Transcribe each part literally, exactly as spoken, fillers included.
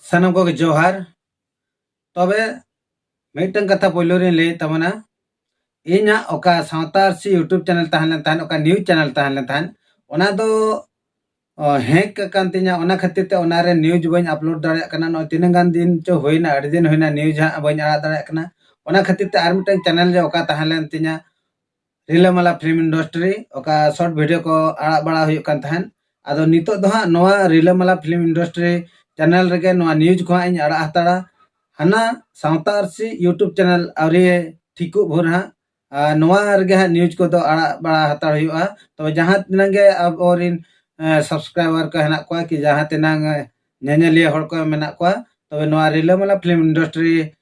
ᱥᱟᱱᱟᱢ ᱠᱚᱜᱮ ᱡᱚᱦᱟᱨ᱾ ᱛᱚᱵᱮ ᱢᱤᱫᱴᱟᱝ ᱠᱟᱛᱷᱟ ᱯᱳᱭᱞᱳ ᱨᱤᱧ ᱞᱟᱹᱭᱮᱫ ᱛᱟᱵᱚᱱᱟ, ᱤᱧᱟᱹᱜ ᱚᱠᱟ ᱥᱟᱶᱛᱟ ᱟᱹᱨᱥᱤ YouTube ᱪᱮᱱᱮᱞ ᱛᱟᱦᱮᱸ ᱞᱮᱱ ᱛᱟᱦᱮᱸᱫ, ᱚᱠᱟ ᱱᱤᱭᱩᱡᱽ ᱪᱮᱱᱮᱞ ᱛᱟᱦᱮᱸ ᱞᱮᱱ ᱛᱟᱦᱮᱸᱫ, ᱚᱱᱟ ᱫᱚ ᱦᱮᱠ ᱟᱠᱟᱱ ᱛᱤᱧᱟ᱾ ᱚᱱᱟ ᱠᱷᱟᱹᱛᱤᱨ ᱛᱮ ᱚᱱᱟᱨᱮ ᱱᱤᱭᱩᱡᱽ ᱵᱟᱹᱧ ᱟᱯᱞᱳᱰ ᱫᱟᱲᱮᱭᱟᱜ ᱠᱟᱱᱟ᱾ ᱱᱚᱜᱼᱚᱭ ᱛᱤᱱᱟᱹᱜ ᱜᱟᱱ ᱫᱤᱱ ᱪᱚ ᱦᱩᱭᱱᱟ, ᱟᱹᱰᱤ ᱫᱤᱱ ᱦᱩᱭᱱᱟ ᱱᱤᱭᱩᱡᱽ ᱦᱟᱸᱜ ᱵᱟᱹᱧ ᱟᱲᱟᱜ ᱫᱟᱲᱮᱭᱟᱜ ᱠᱟᱱᱟ᱾ ᱚᱱᱟ ᱠᱷᱟᱹᱛᱤᱨ ᱛᱮ ᱟᱨ ᱢᱤᱫᱴᱟᱝ ᱪᱮᱱᱮᱞ ᱡᱮ ᱚᱠᱟ ᱛᱟᱦᱮᱸ ᱞᱮᱱ ᱛᱤᱧᱟ, ᱨᱤᱞᱟᱹᱢᱟᱞᱟ ᱯᱷᱤᱞᱢ ᱤᱱᱰᱟᱥᱴᱨᱤ, ᱚᱠᱟ ᱥᱚᱨᱴ ᱵᱷᱤᱰᱤᱭᱳ ᱠᱚ ᱟᱲᱟᱜ ᱵᱟᱲᱟ ᱦᱩᱭᱩᱜ ᱠᱟᱱ ᱛᱟᱦᱮᱸᱫ᱾ ᱟᱫᱚ ᱱᱤᱛᱚᱜ ᱫᱚ ᱦᱟᱸᱜ ᱱᱚᱣᱟ ᱨᱤᱞᱟᱹᱢᱟᱞᱟ ᱯᱷᱤᱞᱢ ᱤᱱᱰᱟᱥᱴᱨᱤ ᱪᱮᱱᱮᱞ ᱨᱮᱜᱮ ᱱᱚᱣᱟ ᱱᱤᱭᱩᱡᱽ ᱠᱚ ᱦᱟᱸᱜ ᱤᱧ ᱟᱲᱟᱜ ᱦᱟᱛᱟᱲᱟ᱾ ᱦᱟᱱᱟ ᱥᱟᱶᱛᱟ ᱟᱹᱨᱥᱤ YouTube ᱪᱮᱱᱮᱞ ᱟᱹᱣᱨᱤ ᱴᱷᱤᱠᱚᱜ ᱵᱷᱳᱨ ᱦᱟᱸᱜ, ᱟᱨ ᱱᱚᱣᱟ ᱨᱮᱜᱮ ᱦᱟᱸᱜ ᱱᱤᱭᱩᱡᱽ ᱠᱚᱫᱚ ᱟᱲᱟᱜ ᱵᱟᱲᱟ ᱦᱟᱛᱟᱲ ᱦᱩᱭᱩᱜᱼᱟ᱾ ᱛᱚᱵᱮ ᱡᱟᱦᱟᱸ ᱛᱤᱱᱟᱹᱜ ᱜᱮ ᱟᱵᱚᱨᱮᱱ ᱥᱟᱵᱥᱠᱨᱟᱭᱵᱟᱨ ᱠᱚ ᱦᱮᱱᱟᱜ ᱠᱚᱣᱟ, ᱠᱤ ᱡᱟᱦᱟᱸ ᱛᱤᱱᱟᱹᱜ ᱧᱮᱧᱮᱞᱤᱭᱟᱹ ᱦᱚᱲ ᱠᱚ ᱢᱮᱱᱟᱜ ᱠᱚᱣᱟ, ᱛᱚᱵᱮ ᱱᱚᱣᱟ ᱨᱤᱞᱟᱹᱢᱟᱞᱟ ᱯᱷᱤᱞᱢ ᱤᱱᱰᱟᱥᱴᱨᱤ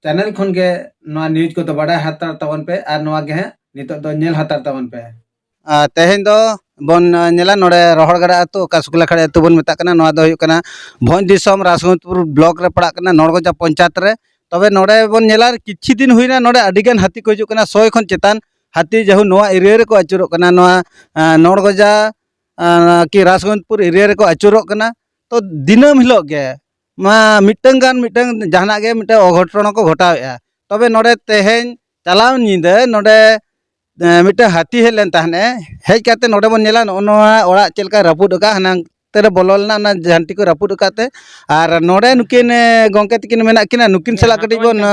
ᱪᱮᱱᱮᱞ ᱠᱷᱚᱱ ᱜᱮ ᱱᱚᱣᱟ ᱱᱤᱭᱩᱡᱽ ᱠᱚᱫᱚ ᱵᱟᱲᱟᱭ ᱦᱟᱛᱟᱲ ᱛᱟᱵᱚᱱ ᱯᱮ ᱟᱨ ᱱᱚᱣᱟ ᱜᱮ ᱦᱟᱸᱜ ᱱᱤᱛᱚᱜ ᱫᱚ ᱧᱮᱞ ᱦᱟᱛᱟᱲ ᱛᱟᱵᱚᱱ ᱯᱮ᱾ ᱟᱨ ᱛᱮᱦᱮᱧ ᱫᱚ ᱵᱚᱱ, ᱟᱸ, ᱧᱮᱞᱟ ᱱᱚᱰᱮ ᱨᱚᱦᱚᱲᱜᱟᱲᱟ ᱟᱹᱛᱩ, ᱚᱠᱟ ᱥᱩᱠᱞᱟᱠᱷᱟᱲᱤ ᱟᱹᱛᱩ ᱵᱚᱱ ᱢᱮᱛᱟᱜ ᱠᱟᱱᱟ, ᱱᱚᱣᱟ ᱫᱚ ᱦᱩᱭᱩᱜ ᱠᱟᱱᱟ ᱵᱷᱚᱸᱡᱽ ᱫᱤᱥᱚᱢ ᱨᱟᱡᱽᱜᱚᱸᱡᱽᱯᱩᱨ ᱵᱞᱚᱠ ᱨᱮ ᱯᱟᱲᱟᱜ ᱠᱟᱱᱟ, ᱱᱚᱲᱜᱚᱡᱟ ᱯᱚᱧᱪᱟᱭᱮᱛ ᱨᱮ᱾ ᱛᱚᱵᱮ ᱱᱚᱰᱮ ᱵᱚᱱ ᱧᱮᱞᱟ ᱠᱤᱪᱷᱩ ᱫᱤᱱ ᱦᱩᱭᱱᱟ, ᱱᱚᱰᱮ ᱟᱹᱰᱤ ᱜᱟᱱ ᱦᱟᱹᱛᱤ ᱠᱚ ᱦᱤᱡᱩᱜ ᱠᱟᱱᱟ, ᱥᱚᱭ ᱠᱷᱚᱱ ᱪᱮᱛᱟᱱ ᱦᱟᱹᱛᱤ ᱡᱟᱦᱩ ᱱᱚᱣᱟ ᱮᱨᱤᱭᱟ ᱨᱮᱠᱚ ᱟᱹᱪᱩᱨᱚᱜ ᱠᱟᱱᱟ, ᱱᱚᱣᱟ, ᱟᱸ, ᱱᱚᱲᱜᱚᱡᱟ, ᱟᱸ, ᱠᱤ ᱨᱟᱡᱽᱜᱚᱸᱡᱽᱯᱩᱨ ᱮᱨᱤᱭᱟ ᱨᱮᱠᱚ ᱟᱹᱪᱩᱨᱚᱜ ᱠᱟᱱᱟ᱾ ᱛᱚ ᱫᱤᱱᱟᱹᱢ ᱦᱤᱞᱳᱜ ᱜᱮ ᱢᱟ ᱢᱤᱫᱴᱟᱝ ᱜᱟᱱ ᱢᱤᱫᱴᱟᱝ ᱡᱟᱦᱟᱱᱟᱜ ᱜᱮ ᱢᱤᱫᱴᱟᱝ ᱚᱜᱷᱚᱴᱚᱱ ᱠᱚ ᱜᱷᱚᱴᱟᱣᱮᱫᱼᱟ᱾ ᱛᱚᱵᱮ ᱱᱚᱰᱮ ᱛᱮᱦᱮᱧ ᱪᱟᱞᱟᱣ ᱧᱤᱫᱟᱹ ᱱᱚᱰᱮ, ᱮᱸ, ᱢᱤᱫᱴᱟᱝ ᱦᱟᱹᱛᱤ ᱦᱮᱡ ᱞᱮᱱ ᱛᱟᱦᱮᱸᱫ ᱮ᱾ ᱦᱮᱡ ᱠᱟᱛᱮ ᱱᱚᱰᱮ ᱵᱚᱱ ᱧᱮᱞᱟ, ᱱᱚᱜᱼᱚ ᱱᱚᱣᱟ ᱚᱲᱟᱜ ᱪᱮᱫ ᱞᱮᱠᱟᱭ ᱨᱟᱹᱯᱩᱫ ᱟᱠᱟᱫ, ᱦᱟᱱᱟᱝ ᱛᱮᱨᱮ ᱵᱚᱞᱚ ᱞᱮᱱᱟ, ᱚᱱᱟ ᱡᱷᱟᱱᱴᱤ ᱠᱚ ᱨᱟᱹᱯᱩᱫ ᱟᱠᱟᱫ ᱛᱮ᱾ ᱟᱨ ᱱᱚᱰᱮ ᱱᱩᱠᱤᱱ, ᱮ, ᱜᱚᱝᱠᱮ ᱛᱟᱹᱠᱤᱱ ᱢᱮᱱᱟᱜ ᱠᱤᱱᱟ, ᱱᱩᱠᱤᱱ ᱥᱟᱞᱟᱜ ᱠᱟᱹᱴᱤᱡ ᱵᱚᱱ, ᱮ,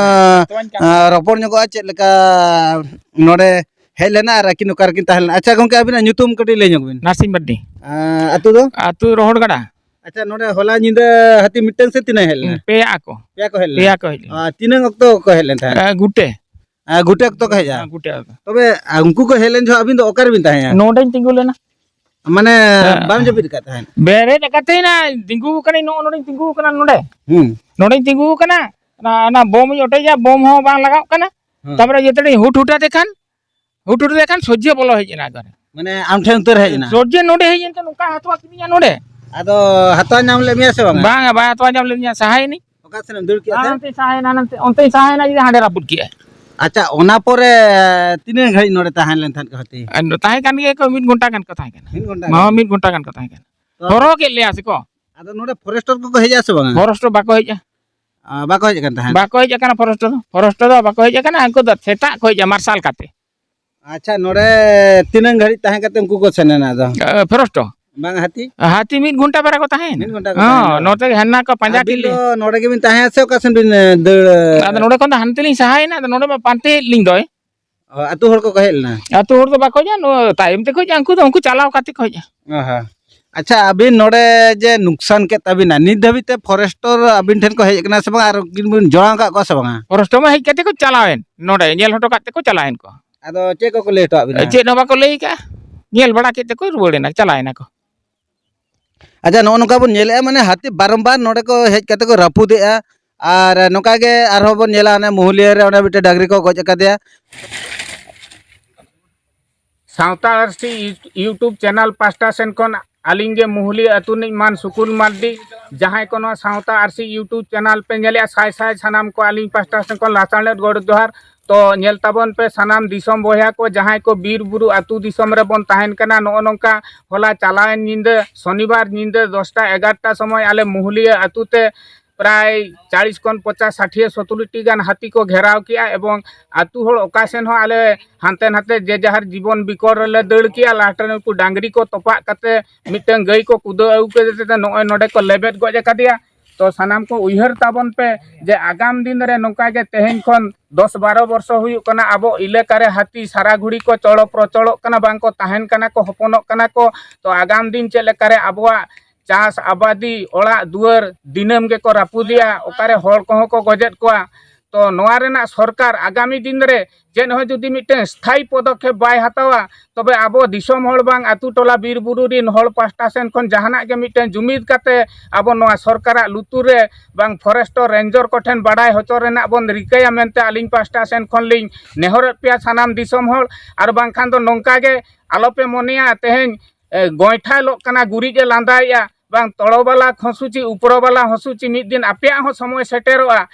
ᱮ, ᱨᱚᱯᱚᱲ ᱧᱚᱜᱚᱜᱼᱟ, ᱪᱮᱫ ᱞᱮᱠᱟ ᱱᱚᱰᱮ ᱦᱮᱡ ᱞᱮᱱᱟ ᱟᱨ ᱟᱹᱠᱤᱱ ᱚᱠᱟ ᱨᱮᱠᱤᱱ ᱛᱟᱦᱮᱸ ᱞᱮᱱᱟ᱾ ᱟᱪᱪᱷᱟ ᱜᱚᱝᱠᱮ, ᱟᱹᱵᱤᱱᱟᱜ ᱧᱩᱛᱩᱢ ᱠᱟᱹᱴᱤᱡ ᱞᱟᱹᱭ ᱧᱚᱜ ᱵᱤᱱ᱾ ᱱᱟᱨᱥᱤᱝ ᱢᱟᱨᱰᱤ᱾ ᱮ, ᱟᱹᱛᱩ ᱫᱚ? ᱟᱹᱛᱩ ᱨᱚᱦᱚᱲᱜᱟᱲᱟ᱾ ᱟᱪᱪᱷᱟ, ᱱᱚᱰᱮ ᱦᱚᱞᱟ ᱧᱤᱫᱟᱹ ᱦᱟᱹᱛᱤ ᱢᱤᱫᱴᱟᱝ ᱥᱮ ᱛᱤᱱᱟᱹᱜ ᱦᱮᱡ ᱞᱮᱱᱟ? ᱯᱮᱭᱟ ᱟᱠᱚ᱾ ᱯᱮᱭᱟ ᱠᱚ ᱦᱮᱡ ᱞᱮᱱᱟ? ᱯᱮᱭᱟ ᱠᱚ ᱦᱮᱡ ᱞᱮᱱᱟ᱾ ᱟᱨ ᱛᱤᱱᱟᱹᱝ ᱚᱠᱛᱚ ᱠᱚ ᱦᱮᱡ ᱞᱮᱱ ᱛᱟᱦᱮᱸᱫ? ᱮ, ᱜᱩᱴᱮ᱾ ᱟᱨ ᱜᱩᱴᱮ ᱚᱠᱛᱚ ᱠᱚ ᱦᱮᱡᱼᱟ? ᱦᱮᱸ, ᱜᱩᱴᱮ ᱚᱠᱛᱚ᱾ ᱛᱚᱵᱮ, ᱟᱨ ᱩᱱᱠᱩ ᱠᱚ ᱦᱮᱡ ᱞᱮᱱ ᱡᱚᱦᱚᱜ ᱟᱹᱵᱤᱱ ᱫᱚ ᱚᱠᱟ ᱨᱮᱵᱤᱱ ᱛᱟᱦᱮᱸᱭᱟ? ᱱᱚᱰᱮᱧ ᱛᱤᱸᱜᱩ ᱞᱮᱱᱟ᱾ ᱢᱟᱱᱮ, ᱦᱮᱸ᱾ ᱵᱟᱢ ᱡᱟᱹᱯᱤᱫ ᱟᱠᱟᱫ ᱛᱟᱦᱮᱸᱫ? ᱵᱮᱨᱮᱫ ᱟᱠᱟᱛᱮ ᱱᱟ ᱛᱤᱸᱜᱩ ᱟᱠᱟᱱᱟᱹᱧ, ᱱᱚᱜᱼᱚ ᱱᱚᱰᱮᱧ ᱛᱤᱸᱜᱩ ᱟᱠᱟᱱᱟ ᱱᱚᱰᱮ᱾ ᱦᱩᱸ᱾ ᱱᱚᱰᱮᱧ ᱛᱤᱸᱜᱩ ᱟᱠᱟᱱᱟ, ᱚᱱᱟ, ᱚᱱᱟ ᱵᱳᱢ ᱤᱧ ᱚᱴᱮᱡᱟ, ᱵᱳᱢ ᱦᱚᱸ ᱵᱟᱝ ᱞᱟᱜᱟᱜ ᱠᱟᱱᱟ᱾ ᱦᱮᱸ᱾ ᱛᱟᱯᱚᱨᱮ ᱡᱮᱛᱮᱧ ᱦᱩᱴ ᱦᱩᱴ ᱟᱫᱮ ᱠᱷᱟᱱ, ᱦᱩᱴ ᱦᱩᱴ ᱟᱫᱮ ᱠᱷᱟᱱ ᱥᱚᱡᱷᱮ ᱵᱚᱞᱚ ᱦᱮᱡ ᱮᱱᱟ ᱮᱠᱵᱟᱨᱮ᱾ ᱢᱟᱱᱮ ᱟᱢ ᱴᱷᱮᱱ ᱩᱛᱟᱹᱨ ᱦᱮᱡ ᱮᱱᱟ? ᱥᱚᱡᱷᱮ ᱱᱚᱰᱮ ᱦᱮᱡ ᱮᱱ ᱠᱷᱟᱱ ᱱᱚᱝᱠᱟ ᱦᱟᱛᱣᱟ ᱠᱤᱫᱤᱧᱟ ᱱᱚᱰᱮ᱾ ᱟᱫᱚ ᱦᱟᱛᱣᱟ ᱧᱟᱢ ᱞᱮᱫ ᱢᱮᱭᱟ ᱥᱮ ᱵᱟᱝᱟ? ᱵᱟᱝᱟ, ᱵᱟᱭ ᱦᱟᱛᱣᱟ ᱧᱟᱢ ᱞᱮᱫᱤᱧᱟ, ᱥᱟᱦᱟᱭᱮᱱᱟᱹᱧ᱾ ᱚᱠᱟ ᱥᱮᱱ ᱮᱢ ᱫᱟᱹᱲ ᱠᱮᱜᱼᱟ ᱟᱨ ᱥᱮ? ᱚᱱᱛᱮᱧ ᱥᱟᱦᱟᱭᱮᱱᱟ, ᱱᱚᱱᱛᱮᱧ ᱥᱟᱦᱟᱭᱮᱱᱟ, ᱡᱩᱫᱤ ᱦᱟᱸᱰᱮ ᱨᱟᱹᱯᱩᱫ ᱠᱮᱜᱼᱟᱭ᱾ ᱟᱪᱪᱷᱟ, ᱚᱱᱟ ᱯᱚᱨᱮ ᱛᱤᱱᱟᱹᱜ ᱜᱷᱟᱹᱲᱤᱡ ᱱᱚᱰᱮ ᱛᱟᱦᱮᱸ ᱞᱮᱱ ᱛᱟᱦᱮᱸᱫ ᱠᱚ ᱦᱟᱹᱛᱤ? ᱟᱨ ᱛᱟᱦᱮᱸ ᱠᱟᱱ ᱜᱮᱭᱟ ᱠᱚ, ᱢᱤᱫ ᱜᱷᱚᱱᱴᱟ ᱜᱟᱱ ᱠᱚ ᱛᱟᱦᱮᱸ ᱠᱟᱱᱟ᱾ ᱢᱤᱫ ᱜᱷᱚᱱᱴᱟ ᱦᱚᱸ, ᱜᱟᱱ? ᱢᱤᱫ ᱜᱷᱚᱱᱴᱟ ᱜᱟᱱ ᱠᱚ ᱛᱟᱦᱮᱸ ᱠᱟᱱᱟ᱾ ᱛᱚ ᱦᱚᱨᱦᱚ ᱠᱮᱫ ᱞᱮᱭᱟ ᱥᱮ ᱠᱚ᱾ ᱟᱫᱚ ᱱᱚᱰᱮ ᱯᱷᱚᱨᱮᱥᱴᱚᱨ ᱠᱚᱠᱚ ᱦᱮᱡ ᱟ ᱥᱮ ᱵᱟᱝᱟ? ᱯᱷᱚᱨᱮᱥᱴᱚᱨ ᱵᱟᱠᱚ ᱦᱮᱡ ᱟ᱾ ᱟ, ᱵᱟᱠᱚ ᱦᱮᱡ ᱟᱠᱟᱱ ᱛᱟᱦᱮᱸᱫ? ᱵᱟᱠᱚ ᱦᱮᱡ ᱟᱠᱟᱱᱟ ᱯᱷᱚᱨᱮᱥᱴᱚᱨ ᱫᱚ᱾ ᱯᱷᱚᱨᱮᱥᱴᱚᱨ ᱫᱚ ᱵᱟᱠᱚ ᱦᱮᱡ ᱟᱠᱟᱱᱟ, ᱩᱱᱠᱩ ᱫᱚ ᱥᱮᱛᱟᱜ ᱠᱚ ᱦᱮᱡ ᱟ ᱢᱟᱨᱥᱟᱞ ᱠᱟᱛᱮ᱾ ᱟᱪᱪᱷᱟ, ᱱᱚᱰᱮ ᱛᱤᱱᱟᱹᱝ ᱜᱷᱟᱹᱲᱤᱡ ᱛᱟᱦᱮᱸ ᱠᱟᱛᱮ ᱩᱱᱠᱩ ᱠᱚ ᱥᱮᱱ ᱮᱱᱟ ᱟᱫᱚ? ᱮ, ᱯᱷᱚᱨᱮᱥᱴᱚᱨ? ᱵᱟᱝ, ᱦᱟᱹᱛᱤ? ᱦᱟᱹᱛᱤ ᱢᱤᱫ ᱜᱷᱚᱱᱴᱟ ᱵᱟᱨᱟ ᱠᱚ ᱛᱟᱦᱮᱸᱭᱮᱱᱟ᱾ ᱢᱤᱫ ᱜᱷᱚᱱᱴᱟ ᱠᱚ ᱦᱚᱸ, ᱛᱟᱦᱮᱸᱭᱮᱱᱟ᱾ ᱱᱚᱛᱮ ᱜᱮ ᱦᱟᱱᱟ ᱠᱚ ᱯᱟᱸᱡᱟ ᱟᱹᱵᱤᱱ ᱠᱮᱫ ᱞᱤᱧ᱾ ᱫᱚ ᱱᱚᱰᱮ ᱜᱮᱵᱤᱱ ᱛᱟᱦᱮᱸᱭᱟ ᱥᱮ ᱚᱠᱟ ᱥᱮᱱ ᱵᱤᱱ, ᱮ, ᱫᱟᱹᱲ? ᱟᱫᱚ ᱱᱚᱰᱮ ᱠᱷᱚᱱ ᱫᱚ ᱦᱟᱱᱛᱮ ᱞᱤᱧ ᱥᱟᱦᱟᱭᱮᱱᱟ, ᱟᱫᱚ ᱱᱚᱰᱮ ᱢᱟ ᱯᱟᱱᱛᱮ ᱞᱤᱧ ᱫᱚᱭ᱾ ᱚ, ᱟᱹᱛᱩ ᱦᱚᱲ ᱠᱚᱠᱚ ᱦᱮᱡ ᱞᱮᱱᱟ? ᱟᱹᱛᱩ ᱦᱚᱲ ᱫᱚ ᱵᱟᱠᱚ ᱦᱮᱡ ᱟ, ᱱᱚᱣᱟ ᱛᱟᱭᱚᱢ ᱛᱮᱠᱚ ᱦᱮᱡ ᱟ, ᱩᱱᱠᱩ ᱫᱚ, ᱩᱱᱠᱩ ᱪᱟᱞᱟᱣ ᱠᱟᱛᱮ ᱠᱚ ᱦᱮᱡ ᱟ᱾ ᱚ ᱦᱚᱸ᱾ ᱟᱪᱪᱷᱟ, ᱟᱹᱵᱤᱱ ᱱᱚᱰᱮ ᱡᱮ ᱱᱩᱠᱥᱟᱱ ᱠᱮᱫ ᱛᱟᱹᱵᱤᱱᱟ, ᱱᱤᱛ ᱫᱷᱟᱹᱵᱤᱡ ᱛᱮ ᱯᱷᱚᱨᱮᱥᱴᱚᱨ ᱟᱹᱵᱤᱱ ᱴᱷᱮᱱ ᱠᱚ ᱦᱮᱡ ᱟᱠᱟᱱᱟ ᱥᱮ ᱵᱟᱝ? ᱟᱨ ᱩᱱᱠᱤᱱ ᱵᱤᱱ ᱡᱚᱲᱟᱣ ᱟᱠᱟᱫ ᱠᱚᱣᱟ ᱥᱮ ᱵᱟᱝᱟ? ᱯᱷᱚᱨᱮᱥᱴᱚᱨ ᱢᱟ ᱦᱮᱡ ᱠᱟᱛᱮ ᱠᱚ ᱪᱟᱞᱟᱣᱮᱱ, ᱱᱚᱰᱮ ᱧᱮᱞ ᱦᱚᱴᱚ ᱠᱟᱛᱮ ᱠᱚ ᱪᱟᱞᱟᱣᱮᱱ ᱠᱚ᱾ ᱟᱫᱚ ᱪᱮᱫ ᱠᱚᱠᱚ ᱞᱟᱹᱭ ᱦᱚᱴᱚᱣᱟᱫ ᱵᱤᱱᱟ? ᱪᱮᱫ ᱦᱚᱸ ᱵᱟᱠᱚ ᱞᱟᱹᱭ ᱟᱠᱟᱫᱼᱟ, ᱧᱮᱞ ᱵᱟᱲᱟ ᱠᱮᱫ ᱛᱮᱠᱚ ᱨᱩᱣᱟᱹᱲ ᱮᱱᱟ, ᱪᱟᱞᱟᱣ ᱮᱱᱟ ᱠᱚ᱾ ᱟᱪᱪᱷᱟ, ᱱᱚᱜᱼᱚ ᱱᱚᱝᱠᱟ ᱵᱚᱱ ᱧᱮᱞᱮᱫᱼᱟ, ᱢᱟᱱᱮ ᱦᱟᱹᱛᱤ ᱵᱟᱨᱚᱢᱵᱟᱨ ᱱᱚᱰᱮ ᱠᱚ ᱦᱮᱡ ᱠᱟᱛᱮ ᱠᱚ ᱨᱟᱹᱯᱩᱫᱮᱜᱼᱟ᱾ ᱟᱨ ᱱᱚᱝᱠᱟ ᱜᱮ ᱟᱨᱦᱚᱸ ᱵᱚᱱ ᱧᱮᱞᱟ, ᱚᱱᱮ ᱢᱩᱦᱩᱞᱤᱭᱟᱹ ᱨᱮ ᱚᱸᱰᱮ ᱢᱤᱫᱴᱮᱱ ᱰᱟᱹᱝᱨᱤ ᱠᱚ ᱜᱚᱡ ᱟᱠᱟᱫᱮᱭᱟ᱾ ᱥᱟᱶᱛᱟ ᱟᱹᱨᱥᱤ YouTube ᱪᱮᱱᱮᱞ ᱯᱟᱥᱴᱟ ᱥᱮᱱ ᱠᱷᱚᱱ ᱟᱹᱞᱤᱧ ᱜᱮ ᱢᱩᱦᱩᱞᱤᱭᱟᱹ ᱟᱹᱛᱩ ᱨᱤᱱᱤᱡ ᱢᱟᱱ ᱥᱩᱠᱩᱞ ᱢᱟᱨᱰᱤ, ᱡᱟᱦᱟᱸᱭ ᱠᱚ ᱱᱚᱣᱟ ᱥᱟᱶᱛᱟ ᱟᱹᱨᱥᱤ YouTube ᱪᱮᱱᱮᱞ ᱯᱮ ᱧᱮᱞᱮᱫᱼᱟ, ᱥᱟᱭ ᱥᱟᱭ ᱥᱟᱱᱟᱢ ᱠᱚ ᱟᱹᱞᱤᱧ ᱯᱟᱥᱴᱟ ᱥᱮᱱ ᱠᱷᱚᱱ ᱞᱟᱥᱟᱲᱦᱮᱫ ᱜᱚᱰ ᱡᱚᱦᱟᱨ᱾ ᱛᱚ ᱧᱮᱞ ᱛᱟᱵᱚᱱ ᱯᱮ ᱥᱟᱱᱟᱢ ᱫᱤᱥᱚᱢ ᱵᱚᱭᱦᱟ ᱠᱚ, ᱡᱟᱦᱟᱸᱭ ᱠᱚ ᱵᱤᱨ ᱵᱩᱨᱩ ᱟᱹᱛᱩ ᱫᱤᱥᱚᱢ ᱨᱮᱵᱚᱱ ᱛᱟᱦᱮᱱ ᱠᱟᱱᱟ᱾ ᱱᱚᱜᱼᱚ ᱱᱚᱝᱠᱟ ᱦᱚᱞᱟ ᱪᱟᱞᱟᱣᱮᱱ ᱧᱤᱫᱟᱹ ᱥᱚᱱᱤᱵᱟᱨ ᱧᱤᱫᱟᱹ ᱫᱚᱥᱴᱟ ᱮᱜᱟᱨᱚᱴᱟ ᱥᱚᱢᱚᱭ ᱟᱞᱮ ᱢᱩᱦᱩᱞᱤᱭᱟᱹ ᱟᱹᱛᱩ ᱛᱮ ᱯᱨᱟᱭ ᱪᱟᱞᱤᱥ ᱠᱷᱚᱱ ᱯᱚᱪᱟᱥ, ᱥᱟᱴᱷᱤᱭᱟᱹ, ᱥᱚᱛᱩᱨᱤ ᱴᱤ ᱜᱟᱱ ᱦᱟᱹᱛᱤ ᱠᱚ ᱜᱷᱮᱨᱟᱣ ᱠᱮᱜᱼᱟ ᱮᱵᱚᱝ ᱟᱹᱛᱩ ᱦᱚᱲ ᱚᱠᱟ ᱥᱮᱱ ᱦᱚᱸ ᱟᱞᱮ ᱦᱟᱱᱛᱮ ᱱᱟᱛᱮ ᱡᱮ ᱡᱟᱦᱟᱨ ᱡᱤᱵᱚᱱ ᱵᱤᱠᱚᱞ ᱨᱮᱞᱮ ᱫᱟᱹᱲ ᱠᱮᱜᱼᱟ᱾ ᱞᱟᱥᱴ ᱨᱮ ᱱᱩᱠᱩ ᱰᱟᱝᱨᱤ ᱠᱚ ᱛᱚᱯᱟᱜ ᱠᱟᱛᱮ ᱢᱤᱫᱴᱟᱝ ᱜᱟᱹᱭ ᱠᱚ ᱠᱩᱫᱟᱹᱣ ᱟᱹᱜᱩ ᱠᱮᱫᱮ ᱛᱮ ᱱᱚᱜᱼᱚᱭ ᱱᱚᱰᱮ ᱠᱚ ᱞᱮᱵᱮᱫ ᱜᱚᱡ ᱟᱠᱟᱫᱮᱭᱟ᱾ ᱛᱚ ᱥᱟᱱᱟᱢ ᱠᱚ ᱩᱭᱦᱟᱹᱨ ᱛᱟᱵᱚᱱ ᱯᱮ ᱡᱮ ᱟᱜᱟᱢ ᱫᱤᱱ ᱨᱮ ᱱᱚᱝᱠᱟ ᱜᱮ ᱛᱮᱦᱮᱧ ᱠᱷᱚᱱ ᱫᱚᱥ ᱵᱟᱨᱚ ᱵᱚᱨᱥᱚ ᱦᱩᱭᱩᱜ ᱠᱟᱱᱟ ᱟᱵᱚ ᱮᱞᱟᱠᱟ ᱨᱮ ᱦᱟᱹᱛᱤ ᱥᱟᱨᱟ ᱜᱷᱩᱲᱤ ᱠᱚ ᱪᱚᱲᱚ ᱯᱨᱚᱪᱚᱲᱚᱜ ᱠᱟᱱᱟ, ᱵᱟᱝ ᱠᱚ ᱛᱟᱦᱮᱱ ᱠᱟᱱᱟ ᱠᱚ, ᱦᱚᱯᱚᱱᱚᱜ ᱠᱟᱱᱟ ᱠᱚ᱾ ᱛᱚ ᱟᱜᱟᱢ ᱫᱤᱱ ᱪᱮᱫ ᱞᱮᱠᱟᱨᱮ ᱟᱵᱚᱣᱟᱜ ᱪᱟᱥ ᱟᱵᱟᱫᱤ ᱚᱲᱟᱜ ᱫᱩᱣᱟᱹᱨ ᱫᱤᱱᱟᱹᱢ ᱜᱮᱠᱚ ᱨᱟᱹᱯᱩᱫᱮᱜᱼᱟ, ᱚᱠᱟᱨᱮ ᱦᱚᱲ ᱠᱚᱦᱚᱸ ᱠᱚ ᱜᱚᱡᱮᱫ ᱠᱚᱣᱟ᱾ ᱛᱚ ᱱᱚᱣᱟ ᱨᱮᱱᱟᱜ ᱥᱚᱨᱠᱟᱨ ᱟᱜᱟᱢᱤ ᱫᱤᱱ ᱨᱮ ᱪᱮᱫ ᱦᱚᱸ ᱡᱩᱫᱤ ᱢᱤᱫᱴᱟᱝ ᱥᱛᱷᱟᱭᱤ ᱯᱚᱫᱚᱠᱷᱮᱯ ᱵᱟᱭ ᱦᱟᱛᱟᱣᱟ, ᱛᱚᱵᱮ ᱟᱵᱚ ᱫᱤᱥᱚᱢ ᱦᱚᱲ ᱵᱟᱝ ᱟᱹᱛᱩ ᱴᱚᱞᱟ ᱵᱤᱨ ᱵᱩᱨᱩ ᱨᱤᱱ ᱦᱚᱲ ᱯᱟᱥᱴᱟ ᱥᱮᱱ ᱠᱷᱚᱱ ᱡᱟᱦᱟᱱᱟᱜ ᱜᱮ ᱢᱤᱫᱴᱟᱝ ᱡᱩᱢᱤᱫ ᱠᱟᱛᱮ ᱟᱵᱚ ᱱᱚᱣᱟ ᱥᱚᱨᱠᱟᱨᱟᱜ ᱞᱩᱛᱩᱨ ᱨᱮ ᱵᱟᱝ ᱯᱷᱚᱨᱮᱥᱴᱚᱨ ᱨᱮᱧᱡᱚᱨ ᱠᱚᱴᱷᱮᱱ ᱵᱟᱰᱟᱭ ᱦᱚᱪᱚ ᱨᱮᱱᱟᱜ ᱵᱚᱱ ᱨᱤᱠᱟᱹᱭᱟ ᱢᱮᱱᱛᱮ ᱟᱹᱞᱤᱧ ᱯᱟᱥᱴᱟ ᱥᱮᱱ ᱠᱷᱚᱱ ᱞᱤᱧ ᱱᱮᱦᱚᱨᱮᱫ ᱯᱮᱭᱟ ᱥᱟᱱᱟᱢ ᱫᱤᱥᱚᱢ ᱦᱚᱲ᱾ ᱟᱨ ᱵᱟᱝᱠᱷᱟᱱ ᱫᱚ ᱱᱚᱝᱠᱟ ᱜᱮ ᱟᱞᱚᱯᱮ ᱢᱚᱱᱮᱭᱟ ᱛᱮᱦᱮᱧ, ᱮ, ᱜᱚᱸᱭᱴᱷᱟ ᱞᱚᱜ ᱠᱟᱱᱟ, ᱜᱩᱨᱤᱡ ᱮ ᱞᱟᱸᱫᱟᱭᱮᱜᱼᱟ, ᱵᱟᱝ ᱛᱚᱲᱚ ᱵᱟᱞᱟ ᱠᱷᱚᱥᱩᱪᱤ, ᱩᱯᱨᱚ ᱵᱟᱞᱟ ᱦᱚᱥᱩᱪᱤ, ᱢᱤᱫ ᱫᱤᱱ ᱟᱯᱮᱭᱟᱜ ᱦᱚᱸ ᱥᱚᱢᱚᱭ ᱥᱮᱴᱮᱨᱚᱜᱼᱟ᱾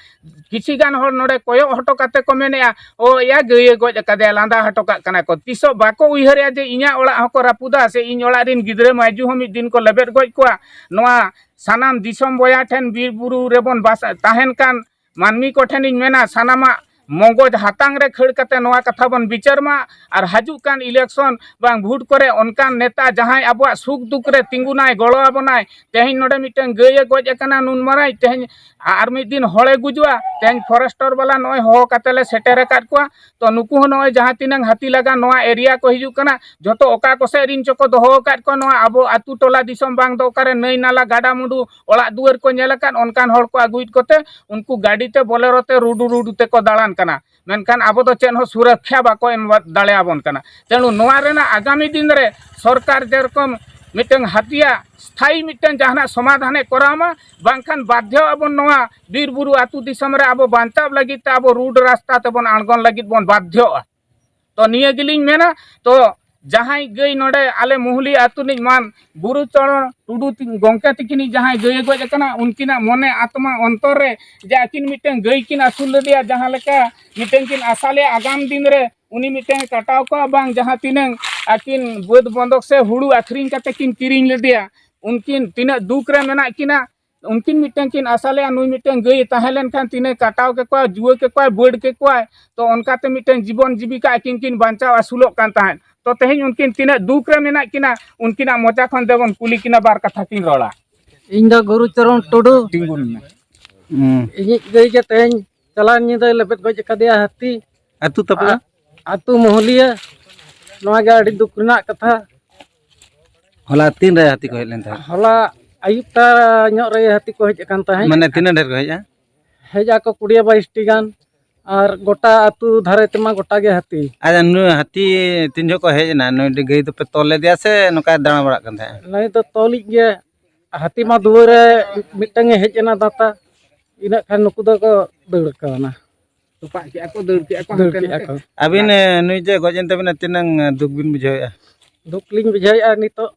ᱠᱤᱪᱷᱤ ᱜᱟᱱ ᱦᱚᱲ ᱱᱚᱰᱮ ᱠᱚᱭᱚᱜ ᱦᱚᱴᱚ ᱠᱟᱛᱮ ᱠᱚ ᱢᱮᱱᱮᱜᱼᱟ, "ᱳ ᱭᱟ, ᱜᱟᱹᱭᱮ ᱜᱚᱡ ᱟᱠᱟᱫᱮᱭᱟ", ᱞᱟᱸᱫᱟ ᱦᱚᱴᱚ ᱠᱟᱜ ᱠᱟᱱᱟ ᱠᱚ᱾ ᱛᱤᱥᱚᱜ ᱵᱟᱠᱚ ᱩᱭᱦᱟᱹᱨᱮᱜᱼᱟ ᱡᱮ ᱤᱧᱟᱹᱜ ᱚᱲᱟᱜ ᱦᱚᱸᱠᱚ ᱨᱟᱹᱯᱩᱫᱟ ᱥᱮ ᱤᱧ ᱚᱲᱟᱜ ᱨᱤᱱ ᱜᱤᱫᱽᱨᱟᱹ ᱢᱟᱹᱭᱡᱩ ᱦᱚᱸ ᱢᱤᱫ ᱫᱤᱱ ᱠᱚ ᱞᱮᱵᱮᱫ ᱜᱚᱡ ᱠᱚᱣᱟ᱾ ᱱᱚᱣᱟ ᱥᱟᱱᱟᱢ ᱫᱤᱥᱚᱢ ᱵᱚᱭᱦᱟ ᱴᱷᱮᱱ, ᱵᱤᱨ ᱵᱩᱨᱩ ᱨᱮᱵᱚᱱ ᱵᱟᱥ ᱛᱟᱦᱮᱱ ᱠᱟᱱ ᱢᱟᱹᱱᱢᱤ ᱠᱚᱴᱷᱮᱱᱤᱧ ᱢᱮᱱᱟ, ᱥᱟᱱᱟᱢᱟᱜ ᱢᱚᱜᱚᱡᱽ ᱦᱟᱛᱟᱝ ᱨᱮ ᱠᱷᱟᱹᱲ ᱠᱟᱛᱮ ᱱᱚᱣᱟ ᱠᱟᱛᱷᱟ ᱵᱚᱱ ᱵᱤᱪᱟᱹᱨ ᱢᱟ᱾ ᱟᱨ ᱦᱤᱡᱩᱜ ᱠᱟᱱ election ᱵᱟᱝ vote ᱠᱚᱨᱮ ᱚᱱᱠᱟᱱ ᱱᱮᱛᱟ ᱡᱟᱦᱟᱸᱭ ᱟᱵᱚᱣᱟᱜ ᱥᱩᱠ ᱫᱩᱠ ᱨᱮ ᱛᱤᱸᱜᱩᱱᱟᱭ, ᱜᱚᱲᱚ ᱟᱵᱚᱱᱟᱭ, ᱛᱮᱦᱮᱧ ᱱᱚᱰᱮ ᱢᱤᱫᱴᱟᱝ ᱜᱟᱹᱭ ᱮ ᱜᱚᱡ ᱟᱠᱟᱱᱟ ᱱᱩᱱ ᱢᱟᱨᱟᱝ, ᱛᱮᱦᱮᱧ ᱟᱨ ᱢᱤᱫ ᱫᱤᱱ ᱦᱚᱲᱮ ᱜᱩᱡᱩᱜᱼᱟ, ᱛᱮᱦᱮᱧ forester ᱵᱟᱞᱟ ᱱᱚᱜᱼᱚᱭ ᱦᱚᱦᱚ ᱠᱟᱛᱮ ᱞᱮ ᱥᱮᱴᱮᱨ ᱟᱠᱟᱫ ᱠᱚᱣᱟ᱾ ᱛᱚ ᱱᱩᱠᱩ ᱦᱚᱸ ᱱᱚᱜᱼᱚᱭ ᱡᱟᱦᱟᱸ ᱛᱤᱱᱟᱹᱝ ᱦᱟᱹᱛᱤ ᱞᱟᱜᱟ ᱱᱚᱣᱟ area ᱠᱚ ᱦᱤᱡᱩᱜ ᱠᱟᱱᱟ, ᱡᱷᱚᱛᱚ ᱚᱠᱟ ᱠᱚᱥᱮᱫ ᱨᱤᱱ ᱪᱚᱠᱚ ᱫᱚᱦᱚ ᱟᱠᱟᱫ ᱠᱚᱣᱟ, ᱱᱚᱣᱟ ᱟᱵᱚ ᱟᱹᱛᱩ ᱴᱚᱞᱟ ᱫᱤᱥᱚᱢ ᱵᱟᱝ ᱫᱚ ᱚᱠᱟᱨᱮ ᱱᱟᱹᱭ ᱱᱟᱞᱟ ᱜᱟᱰᱟ ᱢᱩᱰᱩ ᱚᱲᱟᱜ ᱫᱩᱣᱟᱹᱨ ᱠᱚ ᱧᱮᱞ ᱟᱠᱟᱫ, ᱚᱱᱠᱟᱱ ᱦᱚᱲ ᱠᱚ ᱟᱹᱜᱩᱭᱮᱫ ᱠᱚᱛᱮ ᱩᱱᱠᱩ ᱜᱟᱹᱰᱤ ᱛᱮ ᱵᱚᱞᱮᱨᱳ ᱛᱮ ᱨᱩᱰᱩ ᱨᱩᱰᱩ ᱛᱮᱠᱚ ᱫᱟᱬᱟᱱ ᱠᱟᱱᱟ, ᱢᱮᱱᱠᱷᱟᱱ ᱟᱵᱚ ᱫᱚ ᱪᱮᱫ ᱦᱚᱸ ᱥᱩᱨᱚᱠᱠᱷᱟ ᱵᱟᱠᱚ ᱮᱢ ᱫᱟᱲᱮᱭᱟᱵᱚᱱ ᱠᱟᱱᱟ᱾ ᱛᱮᱬᱩ ᱱᱚᱣᱟ ᱨᱮᱱᱟᱜ ᱟᱜᱟᱢᱤ ᱫᱤᱱ ᱨᱮ ᱥᱚᱨᱠᱟᱨ ᱡᱮᱨᱚᱠᱚᱢ ᱢᱤᱫᱴᱟᱝ ᱦᱟᱹᱛᱤᱭᱟ ᱥᱛᱷᱟᱭᱤ ᱢᱤᱫᱴᱟᱝ ᱡᱟᱦᱟᱱᱟᱜ ᱥᱚᱢᱟᱫᱷᱟᱱᱮ ᱠᱚᱨᱟᱣ ᱢᱟ, ᱵᱟᱝᱠᱷᱟᱱ ᱵᱟᱫᱽᱫᱷᱚ ᱟᱵᱚᱱ ᱱᱚᱣᱟ ᱵᱤᱨ ᱵᱩᱨᱩ ᱟᱹᱛᱩ ᱫᱤᱥᱚᱢ ᱨᱮ ᱟᱵᱚ ᱵᱟᱧᱪᱟᱣ ᱞᱟᱹᱜᱤᱫ ᱛᱮ ᱟᱵᱚ road ᱨᱟᱥᱛᱟ ᱛᱮᱵᱚᱱ ᱟᱬᱜᱚᱱ ᱞᱟᱹᱜᱤᱫ ᱵᱚᱱ ᱵᱟᱫᱽᱫᱷᱚᱜᱼᱟ᱾ ᱛᱚ ᱱᱤᱭᱟᱹ ᱜᱮᱞᱤᱧ ᱢᱮᱱᱟ, ᱛᱚ ᱡᱟᱦᱟᱸᱭ ᱜᱟᱹᱭ ᱱᱚᱰᱮ ᱟᱞᱮ ᱢᱩᱦᱞᱤ ᱟᱹᱛᱩ ᱨᱤᱱᱤᱡ ᱢᱟᱱ ᱵᱩᱨᱩ ᱪᱚᱨᱚᱬ ᱴᱩᱰᱩ ᱛᱤ-, ᱜᱚᱢᱠᱮ ᱛᱤᱠᱤᱱᱤᱡ ᱡᱟᱦᱟᱸᱭ ᱜᱟᱹᱭᱮ ᱜᱚᱡ ᱟᱠᱟᱱᱟ, ᱩᱱᱠᱤᱱᱟᱜ ᱢᱚᱱᱮ ᱟᱛᱢᱟ ᱚᱱᱛᱚᱨ ᱨᱮ ᱡᱮ ᱟᱹᱠᱤᱱ ᱢᱤᱫᱴᱟᱝ ᱜᱟᱹᱭ ᱠᱤᱱ ᱟᱹᱥᱩᱞ ᱞᱮᱫᱮᱭᱟ, ᱡᱟᱦᱟᱸ ᱞᱮᱠᱟ ᱢᱤᱫᱴᱟᱝ ᱠᱤᱱ ᱟᱥᱟ ᱞᱮᱫᱼᱟ ᱟᱜᱟᱢ ᱫᱤᱱ ᱨᱮ ᱩᱱᱤ ᱢᱤᱫᱴᱟᱝ ᱮ ᱠᱟᱴᱟᱣ ᱠᱚᱣᱟ, ᱵᱟᱝ ᱡᱟᱦᱟᱸ ᱛᱤᱱᱟᱹᱝ ᱟᱹᱠᱤᱱ ᱵᱟᱹᱫᱽ ᱵᱚᱱᱫᱚᱠ ᱥᱮ ᱦᱩᱲᱩ ᱟᱹᱠᱷᱨᱤᱧ ᱠᱟᱛᱮ ᱠᱤᱱ ᱠᱤᱨᱤᱧ ᱞᱮᱫᱮᱭᱟ, ᱩᱱᱠᱤᱱ ᱛᱤᱱᱟᱹᱜ ᱫᱩᱠ ᱨᱮ ᱢᱮᱱᱟᱜ ᱠᱤᱱᱟ, ᱩᱱᱠᱤᱱ ᱢᱤᱫᱴᱟᱝ ᱠᱤᱱ ᱟᱥᱟ ᱞᱮᱫᱼᱟ, ᱱᱩᱭ ᱢᱤᱫᱴᱟᱝ ᱜᱟᱹᱭ ᱛᱟᱦᱮᱸ ᱞᱮᱱᱠᱷᱟᱱ ᱛᱤᱱᱟᱹᱜ ᱠᱟᱴᱟᱣ ᱠᱮᱠᱚᱣᱟᱭ, ᱡᱩᱣᱟᱹ ᱠᱮᱠᱚᱣᱟᱭ, ᱵᱟᱹᱰ ᱠᱮᱠᱚᱣᱟᱭ᱾ ᱛᱚ ᱚᱱᱠᱟᱛᱮ ᱢᱤᱫᱴᱟᱝ ᱡᱤᱵᱚᱱ ᱡᱤᱵᱤᱠᱟ ᱟᱹᱠᱤᱱ ᱠᱤᱱ ᱵᱟᱧᱪᱟᱣ ᱟᱹᱥᱩᱞᱚᱜ ᱠᱟᱱ ᱛᱟᱦᱮᱸᱫ᱾ ᱛᱚ ᱛᱮᱦᱮᱧ ᱩᱱᱠᱤᱱ ᱛᱤᱱᱟᱹᱜ ᱫᱩᱠ ᱨᱮ ᱢᱮᱱᱟᱜ ᱠᱤᱱᱟ, ᱩᱱᱠᱤᱱᱟᱜ ᱢᱚᱪᱟ ᱠᱷᱚᱱ ᱫᱮᱵᱚᱱ ᱠᱩᱞᱤ ᱠᱤᱱᱟ, ᱵᱟᱨ ᱠᱟᱛᱷᱟ ᱠᱤᱱ ᱨᱚᱲᱟ᱾ ᱤᱧ ᱫᱚ ᱜᱩᱨᱩ ᱪᱚᱨᱚᱱ ᱴᱩᱰᱩ᱾ ᱛᱤᱸᱜᱩᱱ ᱢᱮ᱾ ᱦᱩᱸ᱾ ᱤᱧᱤᱡ ᱜᱟᱹᱭ ᱜᱮ ᱛᱮᱦᱮᱧ ᱪᱟᱞᱟᱣᱮᱱ ᱧᱤᱫᱟᱹᱭ ᱞᱮᱵᱮᱫ ᱜᱚᱡ ᱟᱠᱟᱫᱮᱭᱟ ᱦᱟᱹᱛᱤ᱾ ᱟᱹᱛᱩ ᱛᱟᱯᱮ ᱫᱚ? ᱟ-, ᱟᱹᱛᱩ ᱢᱩᱦᱩᱞᱤᱭᱟᱹ᱾ ᱱᱚᱣᱟ ᱜᱮ ᱟᱹᱰᱤ ᱫᱩᱠ ᱨᱮᱱᱟᱜ ᱠᱟᱛᱷᱟ᱾ ᱦᱚᱞᱟ ᱛᱤᱱ ᱨᱮ ᱦᱟᱹᱛᱤ ᱠᱚ ᱦᱮᱡ ᱞᱮᱱ ᱛᱟᱦᱮᱸᱫ? ᱦᱚᱞᱟ ᱟᱹᱭᱩᱵ ᱛᱟᱨᱟ ᱧᱚᱜ ᱨᱮ ᱦᱟᱹᱛᱤ ᱠᱚ ᱦᱮᱡ ᱟᱠᱟᱱ ᱛᱟᱦᱮᱸᱫ᱾ ᱢᱟᱱᱮ ᱛᱤᱱᱟᱹᱜ ᱰᱷᱮᱨ ᱠᱚ ᱦᱮᱡᱼᱟ? ᱦᱮᱡ ᱟᱠᱚ ᱠᱩᱲᱤᱭᱟ ᱵᱟᱭᱤᱥ ᱴᱤ ᱜᱟᱱ᱾ ᱟᱨ ᱜᱚᱴᱟ ᱟᱹᱛᱩ ᱫᱷᱟᱨᱮ ᱛᱮᱢᱟ ᱜᱚᱴᱟ ᱜᱮ ᱦᱟᱹᱛᱤ᱾ ᱟᱪᱪᱷᱟ, ᱱᱩᱭ ᱦᱟᱹᱛᱤ ᱛᱤᱱ ᱡᱚᱦᱚᱜ ᱠᱚ ᱦᱮᱡ ᱮᱱᱟ? ᱱᱩᱭ ᱜᱟᱹᱭ ᱫᱚᱯᱮ ᱛᱚᱞ ᱞᱮᱫᱮᱭᱟ ᱥᱮ ᱱᱚᱝᱠᱟᱭ ᱫᱟᱬᱟ ᱵᱟᱲᱟᱜ ᱠᱟᱱ ᱛᱟᱦᱮᱸᱫ? ᱱᱩᱭ ᱫᱚ ᱛᱚᱞᱤᱡ ᱜᱮ᱾ ᱦᱟᱹᱛᱤ ᱢᱟ ᱫᱩᱣᱟᱹᱨ ᱨᱮ ᱢᱤᱫᱴᱟᱝ ᱮ ᱦᱮᱡ ᱮᱱᱟ ᱫᱟᱛᱟ, ᱤᱱᱟᱹᱜ ᱠᱷᱟᱱ ᱱᱩᱠᱩ ᱫᱚᱠᱚ ᱫᱟᱹᱲ ᱠᱟᱣᱱᱟ᱾ ᱛᱚᱯᱟᱜ ᱠᱮᱜᱼᱟ ᱠᱚ, ᱫᱟᱹᱲ ᱠᱮᱜᱼᱟ ᱠᱚ ᱫᱟᱹᱲ ᱦᱟᱱᱛᱮ ᱠᱮᱜᱼᱟ ᱱᱟᱛᱮ᱾ ᱠᱚ᱾ ᱟᱹᱵᱤᱱ, ᱮ, ᱱᱩᱭ ᱡᱮ ᱜᱚᱡ ᱮᱱ ᱛᱟᱵᱤᱱᱟ, ᱛᱤᱱᱟᱹᱝ, ᱮ, ᱫᱩᱠ ᱵᱤᱱ ᱵᱩᱡᱷᱟᱹᱣᱮᱫᱼᱟ? ᱫᱩᱠ ᱞᱤᱧ ᱵᱩᱡᱷᱟᱹᱣᱮᱫᱼᱟ, ᱱᱤᱛᱚᱜ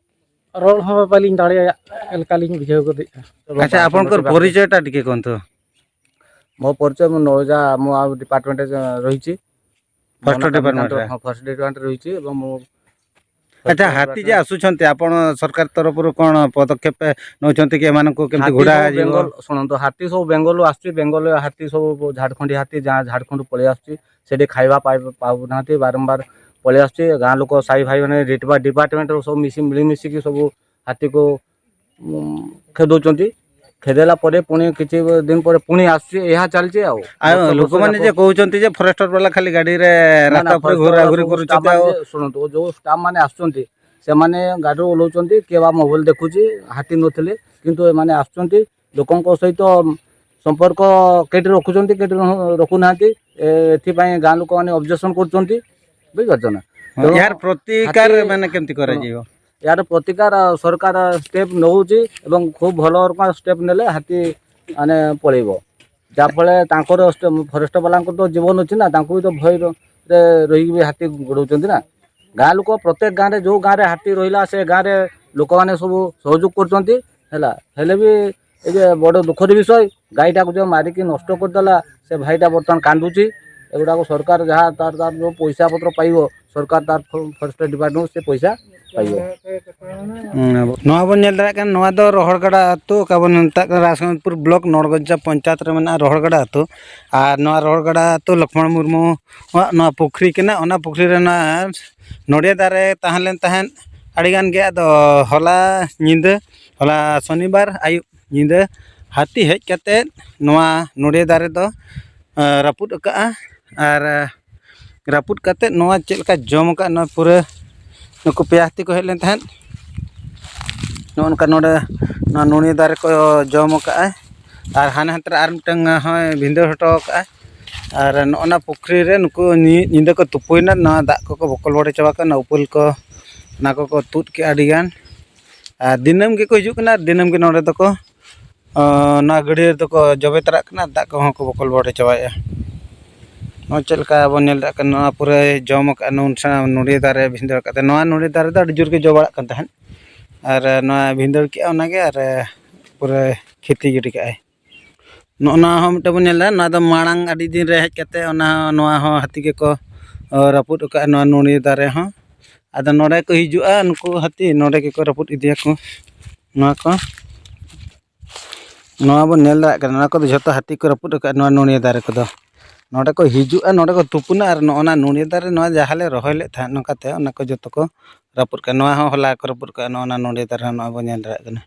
ᱨᱚᱲ ᱦᱚᱸ ᱵᱟᱹᱞᱤᱧ ᱫᱟᱲᱮᱭᱟᱜ ᱞᱮᱠᱟᱞᱤᱧ ᱵᱩᱡᱷᱟᱹᱣ ᱜᱚᱫᱮᱜᱼᱟ᱾ ଆଚ୍ଛା, ଆପଣଙ୍କର ପରିଚୟଟା ଟିକେ କୁହନ୍ତୁ। ମୋ ପରିଚୟ, ମୁଁ ନୌଜା, ମୁଁ ଆଉ ଡିପାର୍ଟମେଣ୍ଟରେ ଜ-, ରହିଛି। ମୋ ଫରେଷ୍ଟ ନାଁ ଡିପାର୍ଟମେଣ୍ଟରେ? କବିକାନ୍ତ, ହଁ, ଫରେଷ୍ଟ ଡିପାର୍ଟମେଣ୍ଟରେ ରହିଛି ଏବଂ ମୁଁ ଆଚ୍ଛା, ହାତୀ ଯେ ଆସୁଛନ୍ତି, ଆପଣ ସରକାର ତରଫରୁ କ'ଣ ପଦକ୍ଷେପ ନେଉଛନ୍ତି କି ଏମାନଙ୍କୁ କେମିତି ହାତୀ ଘୋଡ଼ା ସବୁ ଯିବ? ବେଙ୍ଗଲ, ଶୁଣନ୍ତୁ, ହାତୀ ସବୁ ବେଙ୍ଗଲରୁ ଆସୁଛି, ବେଙ୍ଗଲ ହାତୀ ସବୁ ଝାଡ଼ଖଣ୍ଡି ହାତୀ, ଯାହା ଝାଡ଼ଖଣ୍ଡରୁ ପଳେଇ ଆସୁଛି, ସେଠି ଖାଇବା ପାଇ ପାଉନାହାନ୍ତି, ବାରମ୍ବାର ପଳେଇ ଆସୁଛି। ଗାଁ ଲୋକ, ସାହି ଭାଇମାନେ, ଡିପା-, ଡିପାର୍ଟମେଣ୍ଟର ସବୁ ମିଶି, ମିଳିମିଶିକି ସବୁ ହାତୀକୁ, ଉଁ, ଖେଦଉଛନ୍ତି। ଖେଦେଲା ପରେ ପୁଣି କିଛି ଦିନ ପରେ ପୁଣି ଆସୁଛି, ଏହା ଚାଲିଛି ଆଉ। ଆଉ ବର୍ଷ ବର୍ଷ ଲୋକମାନେ ଯାକ ଯେ କହୁଛନ୍ତି ଯେ ଫରେଷ୍ଟର ବାଲା ଖାଲି ଗାଡ଼ିରେ ନା, ନା, ରାସ୍ତା ଉପରେ ଫରେଷ୍ଟର ବାଲା ଘୋରାଘୋରି ସବୁ କରୁଛନ୍ତି, ଷ୍ଟାଫ୍ ମାନେ ଆଉ ଯେ, ଶୁଣନ୍ତୁ, ଯୋଉ ଷ୍ଟାଫ୍ ମାନେ ଆସୁଛନ୍ତି, ସେମାନେ ଗାଡ଼ିରୁ ଓହ୍ଲଉଛନ୍ତି, କିଏ ବା ମୋବାଇଲ ଦେଖୁଛି, ହାତୀ ନଥିଲେ, କିନ୍ତୁ ଏମାନେ ଆସୁଛନ୍ତି, ଲୋକଙ୍କ ସହିତ ସମ୍ପର୍କ କେଠି ରଖୁଛନ୍ତି, କେଠି ରହୁ-, ରଖୁନାହାନ୍ତି। ଏ, ଏଥିପାଇଁ ଗାଁ ଲୋକମାନେ ଅବଜେକ୍ସନ କରୁଛନ୍ତି, ବୁଝିପାରୁଛ ନା? ହଁ, ତେଣୁ ଏହାର ପ୍ରତିକାର ହାତୀ ମାନେ କେମିତି କରାଯିବ? ଏହାର ପ୍ରତିକାର ସରକାର ଷ୍ଟେପ୍ ନେଉଛି ଏବଂ ଖୁବ୍ ଭଲ ରକମ ଷ୍ଟେପ୍ ନେଲେ ହାତୀ ମାନେ ପଳେଇବ। ଯାହାଫଳରେ ତାଙ୍କର ଷ୍ଟ-, ଫରେଷ୍ଟ ବାଲାଙ୍କର ତ ଜୀବନ ଅଛି ନା, ତାଙ୍କୁ ବି ତ ଭୟରେ ରହିକି ବି ହାତୀ ଗୋଡ଼ଉଛନ୍ତି ନା। ଗାଁ ଲୋକ, ପ୍ରତ୍ୟେକ ଗାଁରେ, ଯୋଉ ଗାଁରେ ହାତୀ ରହିଲା, ସେ ଗାଁରେ ଲୋକମାନେ ସବୁ ସହଯୋଗ କରୁଛନ୍ତି ହେଲା। ହେଲେ ବି ଏ ଯେ ବଡ଼ ଦୁଃଖର ବିଷୟ, ଗାଈଟାକୁ ଯୋଉ ମାରିକି ନଷ୍ଟ କରିଦେଲା, ସେ ଭାଇଟା ବର୍ତ୍ତମାନ କାନ୍ଦୁଛି। ଏଗୁଡ଼ାକୁ ସରକାର ଯାହା ତାର, ତାର ଯୋଉ ପଇସା ପତ୍ର ପାଇବ, ସରକାର ତାର ଫ-, ଫରେଷ୍ଟ ଡିପାର୍ଟମେଣ୍ଟ ସେ ପଇସା ପାଇବ। ᱦᱩᱸ, ᱟᱵᱚ ᱱᱚᱣᱟ ᱵᱚᱱ ᱧᱮᱞ ᱫᱟᱲᱮᱭᱟᱜ ᱠᱟᱱᱟ, ᱱᱚᱣᱟ ᱫᱚ ᱨᱚᱦᱚᱲᱜᱟᱰᱟ ᱟᱹᱛᱩ, ᱚᱠᱟ ᱵᱚᱱ ᱢᱮᱛᱟᱜ ᱠᱟᱱᱟ ᱨᱟᱡᱽᱠᱟᱱᱯᱩᱨ ᱵᱞᱚᱠ ᱱᱚᱲᱜᱚᱡᱟ ᱯᱚᱧᱪᱟᱭᱮᱛ ᱨᱮ ᱢᱮᱱᱟᱜᱼᱟ ᱨᱚᱦᱚᱲᱜᱟᱰᱟ ᱟᱹᱛᱩ᱾ ᱟᱨ ᱱᱚᱣᱟ ᱨᱚᱦᱚᱲᱜᱟᱰᱟ ᱟᱹᱛᱩ ᱞᱚᱠᱷᱢᱚᱬ ᱢᱩᱨᱢᱩᱣᱟᱜ ᱱᱚᱣᱟ ᱯᱩᱠᱷᱨᱤ ᱠᱟᱱᱟ᱾ ᱚᱱᱟ ᱯᱩᱠᱷᱨᱤ ᱨᱮ ᱱᱚᱣᱟ ᱱᱚᱰᱮ ᱫᱟᱨᱮ ᱛᱟᱦᱮᱸ ᱞᱮᱱ ᱛᱟᱦᱮᱸᱫ ᱟᱹᱰᱤᱜᱟᱱ ᱜᱮ᱾ ᱟᱫᱚ ᱦᱚᱞᱟ ᱧᱤᱫᱟᱹ, ᱦᱚᱞᱟ ᱥᱚᱱᱤᱵᱟᱨ ᱟᱹᱭᱩᱵ ᱧᱤᱫᱟᱹ ᱦᱟᱹᱛᱤ ᱦᱮᱡ ᱠᱟᱛᱮᱫ ᱱᱚᱣᱟ ᱱᱚᱰᱮ ᱫᱟᱨᱮ ᱫᱚ, ᱮᱸ, ᱨᱟᱹᱯᱩᱫ ᱟᱠᱟᱫᱼᱟ᱾ ᱟᱨ ᱨᱟᱹᱯᱩᱫ ᱠᱟᱛᱮᱫ ᱱᱚᱣᱟ ᱪᱮᱫ ᱞᱮᱠᱟ ᱡᱚᱢ ᱟᱠᱟᱫ, ᱱᱚᱣᱟ ᱯᱩᱨᱟᱹ ᱱᱩᱠᱩ ᱯᱮᱭᱟ ᱦᱟᱹᱛᱤ ᱠᱚ ᱦᱮᱡ ᱞᱮᱱ ᱛᱟᱦᱮᱸᱫ᱾ ᱱᱚᱜᱼᱚ ᱱᱚᱝᱠᱟ ᱱᱚᱰᱮ ᱱᱚᱣᱟ ᱱᱚᱲᱤ ᱫᱟᱨᱮ ᱠᱚ ᱡᱚᱢ ᱟᱠᱟᱫᱼᱟ᱾ ᱟᱨ ᱦᱟᱱᱮ ᱦᱟᱱᱛᱮ ᱨᱮ ᱟᱨ ᱢᱤᱫᱴᱟᱝ ᱦᱚᱸᱭ ᱵᱷᱤᱸᱫᱟᱹᱲ ᱦᱚᱴᱚ ᱟᱠᱟᱫᱼᱟ᱾ ᱟᱨ ᱱᱚᱜᱼᱚ ᱱᱟ ᱯᱩᱠᱷᱨᱤ ᱨᱮ ᱱᱩᱠᱩ ᱧᱤ-, ᱧᱤᱫᱟᱹ ᱠᱚ ᱛᱩᱯᱩᱭᱮᱱᱟ, ᱱᱚᱣᱟ ᱫᱟᱜ ᱠᱚᱠᱚ ᱵᱚᱠᱚᱞ ᱵᱟᱲᱮ ᱪᱟᱵᱟ ᱠᱟᱜᱼᱟ, ᱱᱚᱣᱟ ᱩᱯᱟᱹᱞ ᱠᱚ, ᱚᱱᱟ ᱠᱚᱠᱚ ᱛᱩᱫ ᱠᱮᱜᱼᱟ ᱟᱹᱰᱤ ᱜᱟᱱ᱾ ᱟᱨ ᱫᱤᱱᱟᱹᱢ ᱜᱮᱠᱚ ᱦᱤᱡᱩᱜ ᱠᱟᱱᱟ, ᱟᱨ ᱫᱤᱱᱟᱹᱢ ᱜᱮ ᱱᱚᱰᱮ ᱫᱚᱠᱚ, ᱚ, ᱱᱚᱣᱟ ᱜᱟᱹᱰᱭᱟᱹ ᱨᱮᱫᱚ ᱠᱚ ᱡᱚᱵᱮ ᱛᱟᱨᱟᱜ ᱠᱟᱱᱟ, ᱫᱟᱜ ᱠᱚᱦᱚᱸ ᱠᱚ ᱵᱚᱠᱚᱞ ᱵᱟᱲᱮ ᱪᱟᱵᱟᱭᱮᱜᱼᱟ᱾ ᱱᱚᱣᱟ ᱪᱮᱫ ᱞᱮᱠᱟ ᱵᱚᱱ ᱧᱮᱞ ᱫᱟᱲᱮᱭᱟᱜ ᱠᱟᱱᱟ, ᱱᱚᱣᱟ ᱯᱩᱨᱟᱹᱭ ᱡᱚᱢ ᱟᱠᱟᱫᱼᱟ ᱱᱩᱱ ᱥᱮᱬᱟ ᱱᱚᱲᱤ ᱫᱟᱨᱮ ᱵᱷᱤᱸᱫᱟᱹᱲ ᱠᱟᱛᱮ᱾ ᱱᱚᱣᱟ ᱱᱚᱲᱤ ᱫᱟᱨᱮ ᱫᱚ ᱟᱹᱰᱤ ᱡᱳᱨ ᱜᱮ ᱡᱚ ᱵᱟᱲᱟᱜ ᱠᱟᱱ ᱛᱟᱦᱮᱸᱫ, ᱟᱨ ᱱᱚᱣᱟ ᱵᱷᱤᱸᱫᱟᱹᱲ ᱠᱮᱜᱼᱟ, ᱚᱱᱟᱜᱮ ᱟᱨ ᱯᱩᱨᱟᱹ ᱠᱷᱮᱛᱤ ᱜᱤᱰᱤ ᱠᱟᱜᱼᱟᱭ᱾ ᱱᱚᱜᱼᱚ ᱱᱚᱣᱟ ᱦᱚᱸ ᱢᱤᱫᱴᱮᱱ ᱵᱚᱱ ᱧᱮᱞ ᱮᱫᱟ, ᱱᱚᱣᱟ ᱫᱚ ᱢᱟᱲᱟᱝ ᱟᱹᱰᱤ ᱫᱤᱱ ᱨᱮ ᱦᱮᱡ ᱠᱟᱛᱮ ᱚᱱᱟ, ᱱᱚᱣᱟ ᱦᱚᱸ ᱦᱟᱹᱛᱤ ᱜᱮᱠᱚ, ᱚ, ᱨᱟᱹᱯᱩᱫ ᱟᱠᱟᱫᱼᱟ, ᱱᱚᱣᱟ ᱱᱚᱲᱤ ᱫᱟᱨᱮ ᱦᱚᱸ᱾ ᱟᱫᱚ ᱱᱚᱰᱮ ᱠᱚ ᱦᱤᱡᱩᱜᱼᱟ ᱱᱩᱠᱩ ᱦᱟᱹᱛᱤ, ᱱᱚᱰᱮ ᱜᱮᱠᱚ ᱨᱟᱹᱯᱩᱫ ᱤᱫᱤᱭᱟᱠᱚ ᱱᱚᱣᱟ ᱠᱚ᱾ ᱱᱚᱣᱟ ᱵᱚᱱ ᱧᱮᱞ ᱫᱟᱲᱮᱭᱟᱜ ᱠᱟᱱᱟ, ᱱᱚᱣᱟ ᱠᱚᱫᱚ ᱡᱷᱚᱛᱚ ᱦᱟᱹᱛᱤ ᱠᱚ ᱨᱟᱹᱯᱩᱫ ᱟᱠᱟᱫ ᱱᱚᱣᱟ ᱱᱚᱲᱤᱭᱟᱹ ᱫᱟᱨᱮ ᱠᱚᱫᱚ᱾ ᱱᱚᱰᱮ ᱠᱚ ᱦᱤᱡᱩᱜᱼᱟ, ᱱᱚᱰᱮ ᱠᱚ ᱛᱩᱯᱩᱱᱟ, ᱟᱨ ᱱᱚᱜᱼᱚ ᱱᱟ ᱱᱚᱲᱤᱭᱟᱹ ᱫᱟᱨᱮ, ᱱᱚᱣᱟ ᱡᱟᱦᱟᱸ ᱞᱮ ᱨᱚᱦᱚᱭ ᱞᱮᱫ ᱛᱟᱦᱮᱸᱫ ᱱᱚᱝᱠᱟᱛᱮ, ᱚᱱᱟ ᱠᱚ ᱡᱚᱛᱚ ᱠᱚ ᱨᱟᱹᱯᱩᱫ ᱠᱟᱜᱼᱟ᱾ ᱱᱚᱣᱟ ᱦᱚᱸ ᱦᱚᱞᱟ ᱠᱚ ᱨᱟᱹᱯᱩᱫ ᱠᱟᱜᱼᱟ, ᱱᱚᱜᱼᱚ ᱱᱟ ᱱᱚᱲᱤᱭᱟᱹ ᱫᱟᱨᱮ ᱦᱚᱸ ᱱᱚᱜᱼᱚᱭ ᱵᱚᱱ ᱧᱮᱞ ᱫᱟᱲᱮᱭᱟᱜ ᱠᱟᱱᱟ᱾